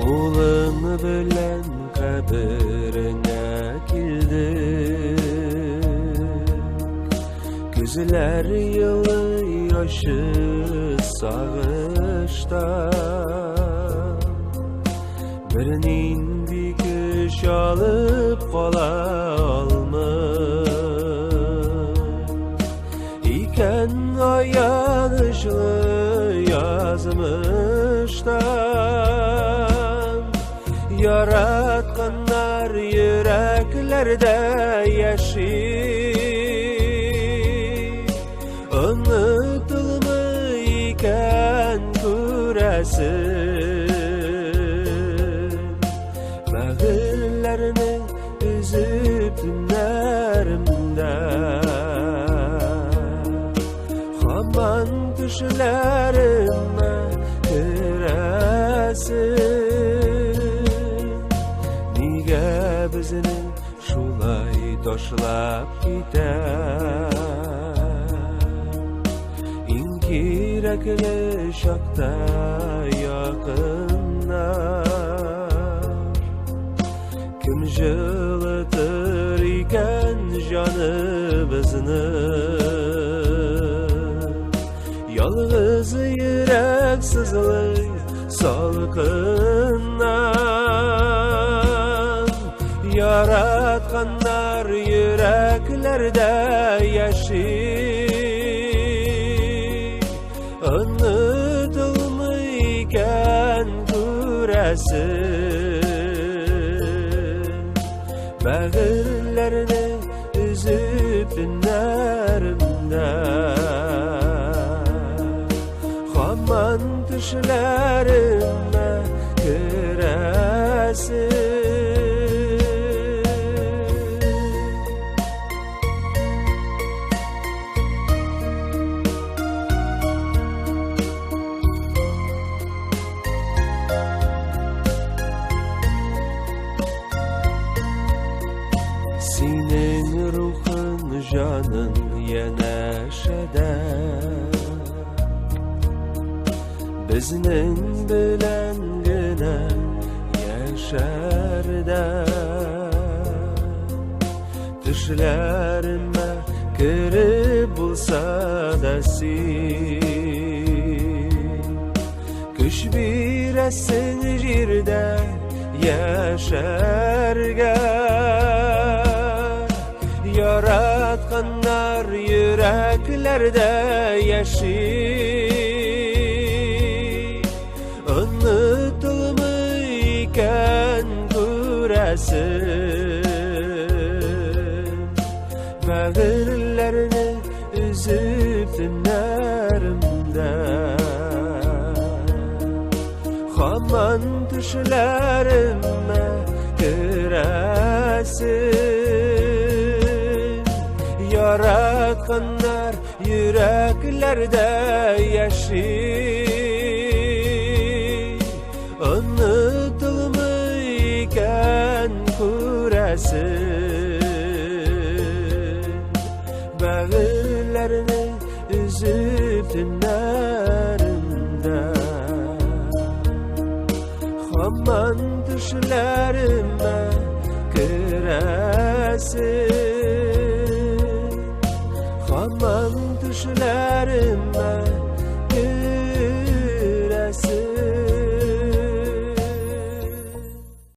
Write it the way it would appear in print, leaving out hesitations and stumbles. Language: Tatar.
Кулың белән кабереңә килдек. Күзләр елый ачы сагышта. Бернинди көч алып кала алмый. Икән аянычлы язмыштан. Яратканнар йөрәкләрдә яши. Онытылмый икән күрәсең. Бәгырьләрне өзеп төннәремдә. Һаман төшләремә керәсең. Нигә безне шулай ташлап китә? Иң кирәкле чакта якыннар. Кем җылытыр икән җаныбызны? Ялгыз йөрәк сызлый салкыннан. Яратканнар йөрәкләрдә яши. Онытылмый икән күрәсең. Бәгырьләрне өзеп төннәремдә. Һаман төшләремә керәсең. Синең рухың җаның янәшәдә. Безнең белән генә яшәрдә. Төшләремә кереп булса да син. Көч бирәсең җирдә яшәргә. Яратканнар йөрәкләрдә яши. Онытылмый икән күрәсең. Бәгырьләрне өзеп төннәремдә. Һаман төшләремә керәсең. Яратканнар йөрәкләрдә яши. Онытылмый икән күрәсең. Бәгырьләрне өзеп төннәремдә. Һаман төшләремә керәсең. Һаман төшләремә